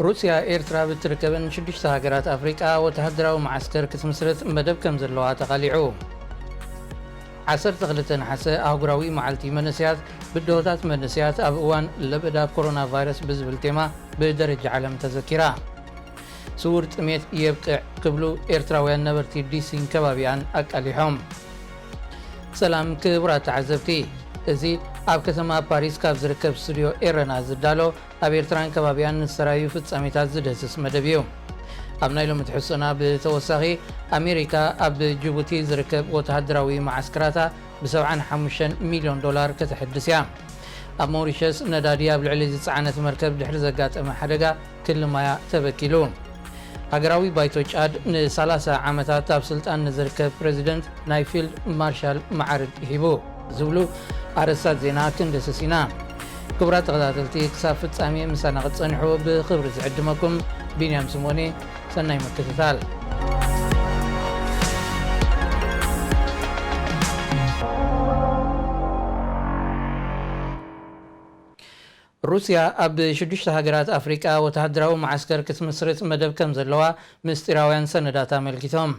ሩስያ ኤርትራ ብትርከበን ሽዱሽተ ሃገራት ኣፍሪቃ ወተሃደራዊ መዓስከር ክትምስርት መደብ ከም ዘለዋ ተቓሊዑ። ዓሰርተ ክልተ ነሓሰ ኣህጉራዊ መዓልቲ መንእሰያት፣ ብድሆታት መንእሰያት ኣብ እዋን ለበዳ ኮሮና ቫይረስ ብዝብል ቴማ ብደረጃ ዓለም ተዘኪራ። ስውር ጥሜት የብቅዕ ክብሉ ኤርትራውያን ነበርቲ ዲሲን ከባቢኣን ኣቃሊሖም። ሰላም ክቡራት ተዓዘብቲ፣ እዚ ኣብ ከተማ ፓሪስ ካብ ዝርከብ ስቱድዮ ኤረና ዝዳሎ ኣብ ኤርትራን ከባቢኣን ንዝተራዩ ፍጻሜታት ዝድህስስ መደብ እዩ። ኣብ ናይ ሎሚ ትሕዝቶና ብተወሳኺ፣ ኣሜሪካ ኣብ ጅቡቲ ዝርከብ ወተሃደራዊ መዓስከራታ ብ75 ሚልዮን ዶላር ከተሐድስ እያ። ኣብ ሞሪሸስ ነዳዲ ኣብ ልዕሊ ዝጸዓነት መርከብ ድሕሪ ዘጋጠመ ሓደጋ ክሊ ማያ ተበኪሉ። ሃገራዊ ባይቶ ጫድ ን30 ዓመታት ኣብ ስልጣን ንዝርከብ ፕረዚደንት ናይ ፊልድ ማርሻል መዓርግ ሂቡ። ዝብሉ ኣርእስታት ዜና ክንድስስ ኢና። ክቡራት ተኸታተልቲ፣ ክሳብ ፍጻሜ ምሳና ክትጸንሑ ብኽብሪ ዝዕድመኩም ቢንያም ስምኦን እየ። ሰናይ ምክትታል። ሩስያ ኣብ ሽዱሽተ ሃገራት ኣፍሪቃ ወተሃደራዊ መዓስከር ክትምስርት መደብ ከም ዘለዋ ምስጢራውያን ሰነዳት ኣመልኪቶም።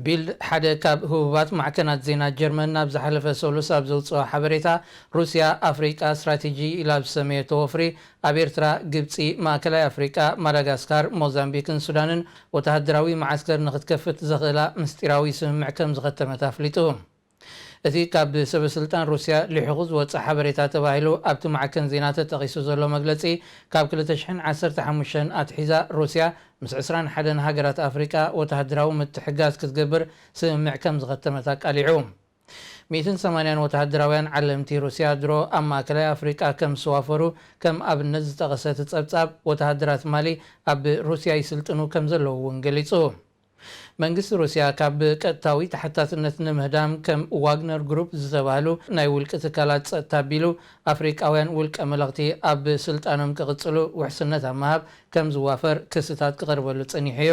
ቢልድ፣ ሓደ ካብ ህቡባት ማዕከናት ዜና ጀርመን፣ ናብ ዝሓለፈ ሰሉስ ኣብ ዘውጽኦ ሓበሬታ፣ ሩስያ ኣፍሪቃ ስትራቴጂ ኢላ ኣብ ዝሰመየቶ ወፍሪ ኣብ ኤርትራ፣ ግብጺ፣ ማእከላይ ኣፍሪቃ፣ ማዳጋስካር፣ ሞዛምቢክን ሱዳንን ወተሃደራዊ መዓስከር ንክትከፍት ዘኽእላ ምስጢራዊ ስምምዕ ከም ዝኸተመት ኣፍሊጡ። እቲ ካብ ሰበስልጣን ሩስያ ሊሑኹ ዝወጸ ሓበሬታ ተባሂሉ ኣብቲ ማዕከን ዜና ተጠቒሱ ዘሎ መግለጺ፣ ካብ ክልተ ሽሕን ዓሰርተ ሓሙሽተን ኣትሒዛ ሩስያ ምስ ዕስራን ሓደን ሃገራት ኣፍሪቃ ወተሃደራዊ ምትሕግጋዝ ክትገብር ስምምዕ ከም ዝኸተመት ኣቃሊዑ። ሚእትን ሰማንያን ወተሃደራውያን ዓለምቲ ሩስያ ድሮ ኣብ ማእከላይ ኣፍሪቃ ከም ዝዋፈሩ ከም ኣብነት ዝጠቐሰ እቲ ጸብጻብ፣ ወተሃደራት ማሊ ኣብ ሩስያ ይስልጥኑ ከም ዘለዉ እውን ገሊጹ። መንግስቲ ሩስያ ካብ ቀጥታዊ ተሓታትነት ንምህዳም፣ ከም ዋግነር ግሩፕ ዝተባህሉ ናይ ውልቂ ትካላት ጸጥታ ኣቢሉ፣ ኣፍሪቃውያን ውልቀ መለኽቲ ኣብ ስልጣኖም ክቕጽሉ ውሕስነት ኣብ ምሃብ ከም ዝዋፈር ክስታት ክቐርበሉ ጸኒሑ እዩ።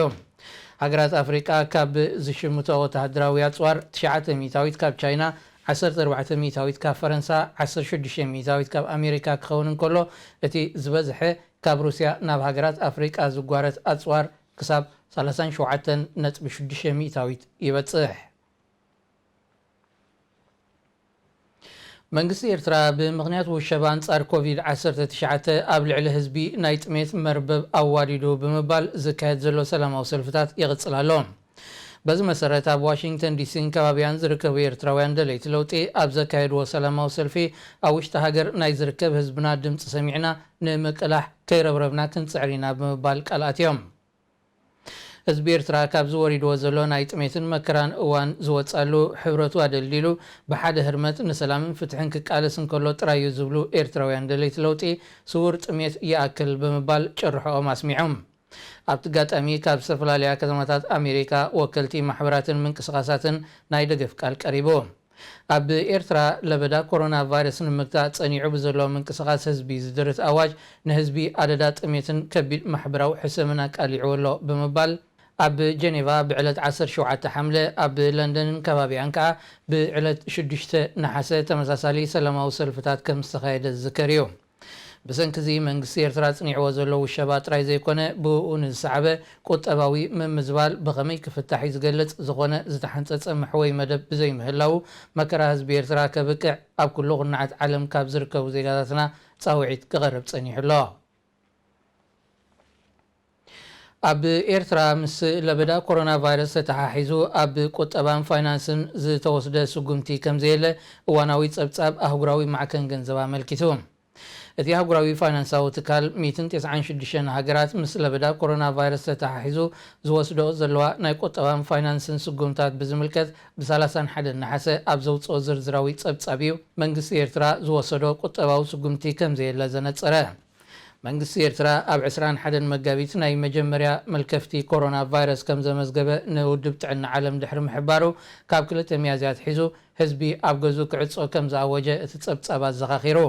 ሃገራት ኣፍሪቃ ካብ ዝሽምቶ ወተሃደራዊ ኣጽዋር፣ ትሽዓተ ሚእታዊት ካብ ቻይና፣ ዓሰርተ ኣርባዕተ ሚእታዊት ካብ ፈረንሳ፣ ዓሰርተ ሽዱሽተ ሚእታዊት ካብ ኣሜሪካ ክኸውን እንከሎ፣ እቲ ዝበዝሐ ካብ ሩስያ ናብ ሃገራት ኣፍሪቃ ዝጓረት ኣጽዋር ክሳብ ሰላሳን ሸውዓተን ነጥቢ ሽዱሽተ ሚእታዊት ይበጽሕ። መንግስቲ ኤርትራ ብምኽንያት ውሸባ ኣንጻር ኮቪድ ዓሰርተ ትሽዓተ ኣብ ልዕሊ ህዝቢ ናይ ጥሜት መርበብ ኣዋዲዱ ብምባል ዝካየድ ዘሎ ሰላማዊ ሰልፍታት ይቕጽል ኣሎ። በዚ መሰረት፣ ኣብ ዋሽንግተን ዲሲን ከባቢያን ዝርከቡ ኤርትራውያን ደለይቲ ለውጢ ኣብ ዘካየድዎ ሰላማዊ ሰልፊ፣ ኣብ ውሽጢ ሃገር ናይ ዝርከብ ህዝብና ድምጺ ሰሚዕና ንምቅላሕ ከይረብረብና ክንጽዕር ኢና ብምባል ቃል ኣትዮም። ህዝቢ ኤርትራ ካብዚ ወሪድዎ ዘሎ ናይ ጥሜትን መከራን እዋን ዝወጻሉ፣ ሕብረቱ ኣደልዲሉ ብሓደ ህርመት ንሰላምን ፍትሕን ክቃለስ እንከሎ ጥራይ እዩ ዝብሉ ኤርትራውያን ደለይቲ ለውጢ፣ ስውር ጥሜት ይኣክል ብምባል ጭርሖኦም ኣስሚዖም። ኣብቲ ኣጋጣሚ፣ ካብ ዝተፈላለያ ከተማታት ኣሜሪካ ወከልቲ ማሕበራትን ምንቅስቓሳትን ናይ ደገፍ ቃል ቀሪቡ። ኣብ ኤርትራ ለበዳ ኮሮና ቫይረስ ንምግታእ ጸኒዑ ብዘሎ ምንቅስቓስ ህዝቢ ዝድርት ኣዋጅ፣ ንህዝቢ ኣደዳ ጥሜትን ከቢድ ማሕበራዊ ሕሰምን ኣቃሊዕዎ ኣሎ ብምባል፣ ኣብ ጀኔቫ ብዕለት ዓሰርተ ሸውዓተ ሓምለ፣ ኣብ ለንደንን ከባቢኣን ከኣ ብዕለት ሽዱሽተ ነሓሰ ተመሳሳሊ ሰላማዊ ሰልፍታት ከም ዝተኻየደ ዝዝከር እዩ። ብሰንኪ እዚ መንግስቲ ኤርትራ ኣጽኒዕዎ ዘሎ ውሸባ ጥራይ ዘይኮነ፣ ብእኡ ንዝሰዓበ ቁጠባዊ ምምዝባል ብኸመይ ክፍታሕ እዩ ዝገልጽ ዝኾነ ዝተሓንጸጸ መሕወይ መደብ ብዘይምህላዉ፣ መከራ ህዝቢ ኤርትራ ከብቅዕ ኣብ ኩሉ ኩርናዓት ዓለም ካብ ዝርከቡ ዜጋታትና ጻውዒት ክቐርብ ጸኒሑ ኣሎ። ኣብ ኤርትራ ምስ ለበዳ ኮሮና ቫይረስ ተተሓሒዙ ኣብ ቁጠባን ፋይናንስን ዝተወስደ ስጉምቲ ከምዘየለ እዋናዊ ጸብጻብ ኣህጉራዊ ማዕከን ገንዘብ ኣመልኪቱ። እቲ ኣህጉራዊ ፋይናንሳዊ ትካል፣ ሚእትን ተስዓን ሽዱሽተን ሃገራት ምስ ለበዳ ኮሮና ቫይረስ ተተሓሒዙ ዝወስዶ ዘለዋ ናይ ቁጠባን ፋይናንስን ስጉምታት ብዝምልከት፣ ብ ሰላሳን ሓደን ነሓሰ ኣብ ዘውጽኦ ዝርዝራዊ ጸብጻብ እዩ መንግስቲ ኤርትራ ዝወሰዶ ቁጠባዊ ስጉምቲ ከምዘየለ ዘነጸረ። መንግስቲ ኤርትራ ኣብ ዕስራን ሓደን መጋቢት ናይ መጀመርያ መልከፍቲ ኮሮና ቫይረስ ከም ዘመዝገበ ንውድብ ጥዕና ዓለም ድሕሪ ምሕባሩ፣ ካብ ክልተ ሚያዝያ ኣትሒዙ ህዝቢ ኣብ ገዝኡ ክዕጾ ከም ዝኣወጀ እቲ ጸብጻብ ኣዘኻኺሩ።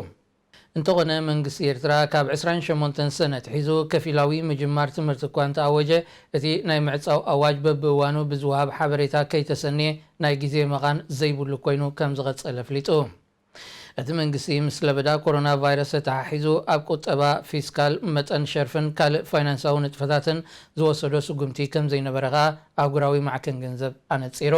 እንተኾነ፣ መንግስቲ ኤርትራ ካብ ዕስራን ሸሞንተን ሰነ ኣትሒዙ ከፊላዊ ምጅማር ትምህርቲ እኳ እንተኣወጀ፣ እቲ ናይ ምዕጻው ኣዋጅ በብእዋኑ ብዝወሃብ ሓበሬታ ከይተሰንየ ናይ ግዜ መቓን ዘይብሉ ኮይኑ ከም ዝቐጸለ ኣፍሊጡ። እቲ መንግስቲ ምስ ለበዳ ኮሮና ቫይረስ ተተሓሒዙ ኣብ ቁጠባ፣ ፊስካል፣ መጠን ሸርፍን ካልእ ፋይናንሳዊ ንጥፈታትን ዝወሰዶ ስጉምቲ ከም ዘይነበረ ከኣ ኣህጉራዊ ማዕከን ገንዘብ ኣነጺሩ።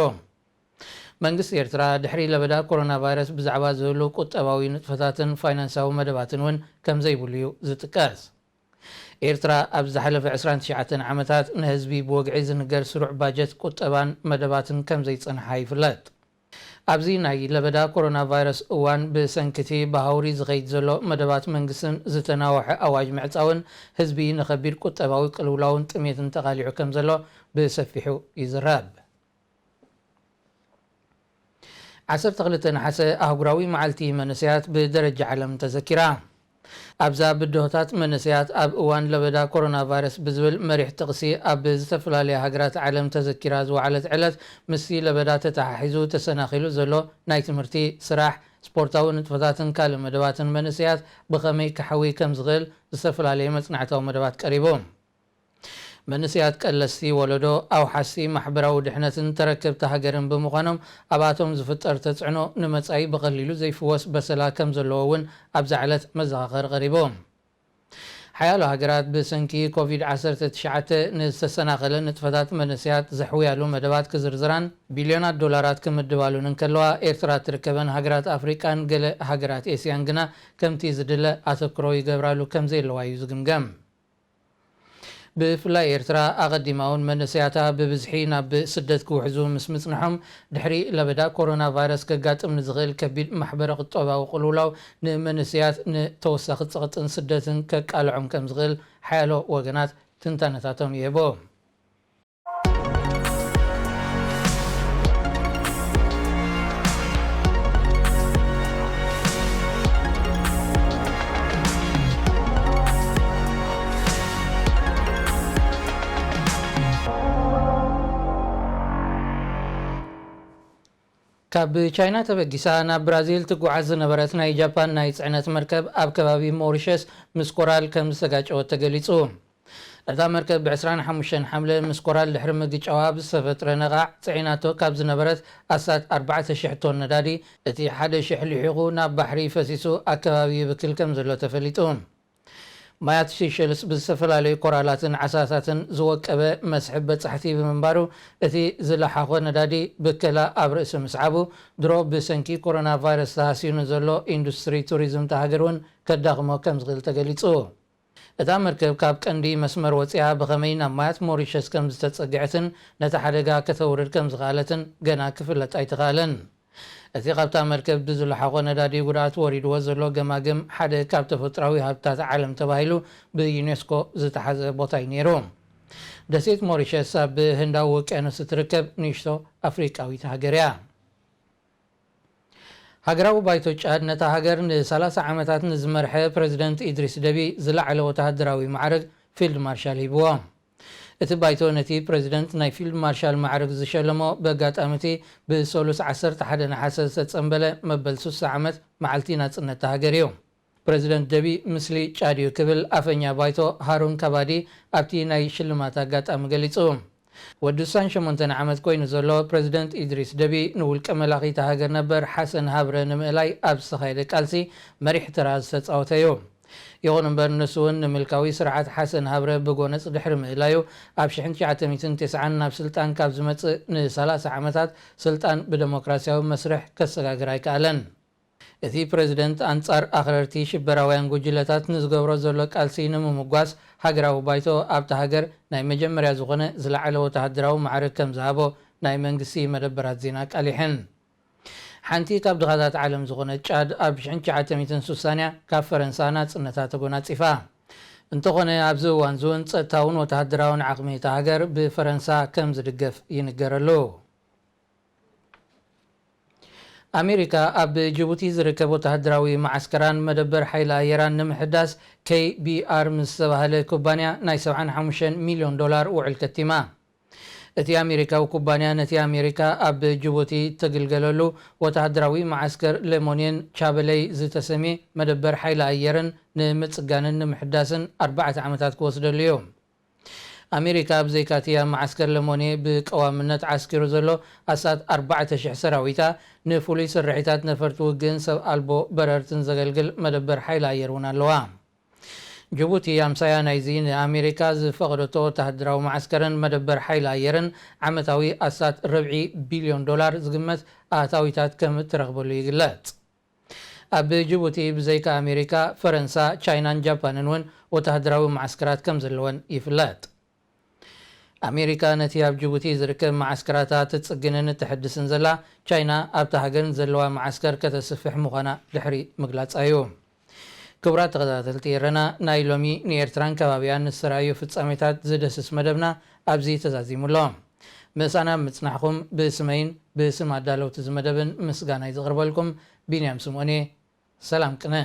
መንግስቲ ኤርትራ ድሕሪ ለበዳ ኮሮና ቫይረስ ብዛዕባ ዝህሉ ቁጠባዊ ንጥፈታትን ፋይናንሳዊ መደባትን እውን ከም ዘይብሉ እዩ ዝጥቀስ። ኤርትራ ኣብ ዝሓለፈ ዕስራን ትሽዓተን ዓመታት ንህዝቢ ብወግዒ ዝንገር ስሩዕ ባጀት ቁጠባን መደባትን ከም ዘይጸንሓ ይፍለጥ። ኣብዚ ናይ ለበዳ ኮሮና ቫይረስ እዋን ብሰንኪ እቲ ብሃውሪ ዝኸይድ ዘሎ መደባት መንግስትን ዝተናወሐ ኣዋጅ ምዕጻውን ህዝቢ ንኸቢድ ቁጠባዊ ቅልውላውን ጥሜትን ተቓሊዑ ከም ዘሎ ብሰፊሑ ይዝረብ። ዓሰርተ ክልተ ነሓሰ ኣህጉራዊ መዓልቲ መንእሰያት ብደረጃ ዓለም ተዘኪራ። ኣብዛ ብድሆታት መንእሰያት ኣብ እዋን ለበዳ ኮሮና ቫይረስ ብዝብል መሪሕ ጥቕሲ ኣብ ዝተፈላለያ ሃገራት ዓለም ተዘኪራ ዝወዓለት ዕለት፣ ምስቲ ለበዳ ተተሓሒዙ ተሰናኺሉ ዘሎ ናይ ትምህርቲ፣ ስራሕ፣ ስፖርታዊ ንጥፈታትን ካልእ መደባትን መንእሰያት ብኸመይ ክሓዊ ከም ዝኽእል ዝተፈላለየ መጽናዕታዊ መደባት ቀሪቡ። መንእሰያት ቀለስቲ ወለዶ፣ ኣውሓስቲ ማሕበራዊ ድሕነትን ተረከብቲ ሃገርን ብምዃኖም፣ ኣብኣቶም ዝፍጠር ተጽዕኖ ንመጻኢ ብቐሊሉ ዘይፍወስ በሰላ ከም ዘለዎ እውን ኣብዛ ዕለት መዘኻኸሪ ቀሪቡ። ሓያሎ ሃገራት ብሰንኪ ኮቪድ ዓሰርተ ትሽዓተ ንዝተሰናኸለ ንጥፈታት መንእሰያት ዘሕውያሉ መደባት ክዝርዝራን ቢልዮናት ዶላራት ክምድባሉን እንከለዋ፣ ኤርትራ እትርከበን ሃገራት ኣፍሪቃን ገለ ሃገራት ኤስያን ግና ከምቲ ዝድለ ኣተኩሮ ይገብራሉ ከም ዘየለዋ እዩ ዝግምገም። ብፍላይ ኤርትራ ኣቐዲማ እውን መንእሰያታ ብብዝሒ ናብ ስደት ክውሕዙ ምስ ምጽንሖም፣ ድሕሪ ለበዳ ኮሮና ቫይረስ ከጋጥም ንዝኽእል ከቢድ ማሕበረ ቁጠባዊ ቅልውላው ንመንእሰያት ንተወሳኺ ጸቕጥን ስደትን ከቃልዖም ከም ዝኽእል ሓያሎ ወገናት ትንታነታቶም ይህቦ። ካብ ቻይና ተበጊሳ ናብ ብራዚል ትጓዓዝ ዝነበረት ናይ ጃፓን ናይ ጽዕነት መርከብ ኣብ ከባቢ ሞሪሸስ ምስ ኮራል ከም ዝተጋጨወት ተገሊጹ። እታ መርከብ ብ ዕስራን ሓሙሽተን ሓምለ ምስ ኮራል ድሕሪ ምግጫዋ ብዝተፈጥረ ነቓዕ ጽዒናቶ ካብ ዝነበረት ኣስታት ኣርባዕተ ሽሕ ቶን ነዳዲ፣ እቲ ሓደ ሽሕ ልሒቑ ናብ ባሕሪ ፈሲሱ ኣከባቢ ይብክል ከም ዘሎ ተፈሊጡ። ማያት ሴሸልስ ብዝተፈላለዩ ኮራላትን ዓሳታትን ዝወቀበ መስሕብ በጻሕቲ ብምንባሩ፣ እቲ ዝለሓኾ ነዳዲ ብከላ ኣብ ርእሲ ምስዓቡ፣ ድሮ ብሰንኪ ኮሮና ቫይረስ ተሃስዩ ንዘሎ ኢንዱስትሪ ቱሪዝም እታ ሃገር እውን ከዳኽሞ ከም ዝኽእል ተገሊጹ። እታ መርከብ ካብ ቀንዲ መስመር ወጺኣ ብኸመይ ናብ ማያት ሞሪሸስ ከም ዝተጸግዐትን ነቲ ሓደጋ ከተውርድ ከም ዝኸኣለትን ገና ክፍለጥ ኣይተኻእለን። እቲ ካብታ መርከብ ብዝለሓቖ ነዳዲ ጉድኣት ወሪድዎ ዘሎ ገማግም ሓደ ካብ ተፈጥሮኣዊ ሃብትታት ዓለም ተባሂሉ ብዩኔስኮ ዝተሓዘ ቦታ እዩ ነይሩ። ደሴት ሞሪሸስ ኣብ ህንዳዊ ውቅያኖስ እትርከብ ንእሽቶ ኣፍሪቃዊት ሃገር እያ። ሃገራዊ ባይቶ ጫድ ነታ ሃገር ንሰላሳ ዓመታት ንዝመርሐ ፕረዚደንት ኢድሪስ ደቢ ዝለዓለ ወተሃደራዊ ማዕረግ ፊልድ ማርሻል ሂብዎ። እቲ ባይቶ ነቲ ፕረዚደንት ናይ ፊልድ ማርሻል ማዕረግ ዝሸለሞ ብኣጋጣሚ እቲ ብሰሉስ ዓሰርተ ሓደ ነሓሰ ዝተጸንበለ መበል ስሳ ዓመት መዓልቲ ናጽነት እታ ሃገር እዩ። ፕረዚደንት ደቢ ምስሊ ጫድ እዩ ክብል ኣፈኛ ባይቶ ሃሩን ካባዲ ኣብቲ ናይ ሽልማት ኣጋጣሚ ገሊጹ። ወዲ ስሳን ሸሞንተን ዓመት ኮይኑ ዘሎ ፕረዚደንት ኢድሪስ ደቢ ንውልቀ መላኺ እታ ሃገር ነበር ሓሰን ሃብረ ንምእላይ ኣብ ዝተኻየደ ቃልሲ መሪሕ ተራ ዝተጻወተ እዩ። ይኹን እምበር ንሱ እውን ንምልካዊ ስርዓት ሓሰን ሃብረ ብጎነጽ ድሕሪ ምእላዩ ኣብ ሽሕን ትሽዓተ ሚእትን ተስዓን ናብ ስልጣን ካብ ዝመጽእ ንሰላሳ ዓመታት ስልጣን ብደሞክራሲያዊ መስርሕ ከሰጋግር ኣይከኣለን። እቲ ፕረዚደንት ኣንጻር ኣኽረርቲ ሽበራውያን ጉጅለታት ንዝገብሮ ዘሎ ቃልሲ ንምምጓስ ሃገራዊ ባይቶ ኣብታ ሃገር ናይ መጀመርያ ዝኾነ ዝለዓለ ወተሃደራዊ ማዕርግ ከም ዝሃቦ ናይ መንግስቲ መደበራት ዜና ኣቃሊሐን። ሓንቲ ካብ ድኻታት ዓለም ዝኾነት ጫድ ኣብ ሽሕን ትሽዓተ ሚእትን ስሳን እያ ካብ ፈረንሳ ናጽነታ ተጎናጺፋ። እንተኾነ ኣብዚ እዋን እዚ እውን ጸጥታውን ወተሃደራውን ዓቕሚ እታ ሃገር ብፈረንሳ ከም ዝድገፍ ይንገረሉ። ኣሜሪካ ኣብ ጅቡቲ ዝርከብ ወተሃደራዊ መዓስከራን መደበር ሓይሊ ኣየራን ንምሕዳስ ኬይ ቢ ኣር ምስ ዝተባህለ ኩባንያ ናይ ሰብዓን ሓሙሽተን ሚልዮን ዶላር ውዕል ከቲማ። እቲ ኣሜሪካዊ ኩባንያ ነቲ ኣሜሪካ ኣብ ጅቡቲ እተግልገለሉ ወተሃደራዊ መዓስከር ለሞንየን ቻበለይ ዝተሰምየ መደበር ሓይሊ ኣየርን ንምጽጋንን ንምሕዳስን ኣርባዕተ ዓመታት ክወስደሉ እዩ። ኣሜሪካ ብዘይካቲ ኣብ መዓስከር ለሞኔ ብቀዋምነት ዓስኪሩ ዘሎ ኣስታት ኣርባዕተ ሽሕ ሰራዊታ ንፍሉይ ስርሒታት ነፈርቲ ውግእን ሰብ ኣልቦ በረርትን ዘገልግል መደበር ሓይሊ ኣየር እውን ኣለዋ። ጅቡቲ ኣምሳያ ናይዚ ንኣሜሪካ ዝፈቐደቶ ወተሃደራዊ መዓስከርን መደበር ሓይሊ ኣየርን ዓመታዊ ኣስታት ርብዒ ቢልዮን ዶላር ዝግመት ኣታዊታት ከም እትረኽበሉ ይግለጽ። ኣብ ጅቡቲ ብዘይካ ኣሜሪካ፣ ፈረንሳ፣ ቻይናን ጃፓንን እውን ወተሃደራዊ መዓስከራት ከም ዘለወን ይፍለጥ። ኣሜሪካ ነቲ ኣብ ጅቡቲ ዝርከብ መዓስከራታ ትጽግንን ትሕድስን ዘላ፣ ቻይና ኣብታ ሃገር ዘለዋ መዓስከር ከተስፍሕ ምዃና ድሕሪ ምግላጻ እዩ። ክቡራት ተኸታተልቲ ኤረና፣ ናይ ሎሚ ንኤርትራን ከባቢያን ዝተራእዩ ፍጻሜታት ዝደስስ መደብና ኣብዚ ተዛዚሙ ኣሎ። ምሳና ምጽናሕኩም ብስመይን ብስም ኣዳለውቲ ዝመደብን ምስጋናይ ዝቕርበልኩም ቢንያም ስምኦን እየ። ሰላም ቅነ።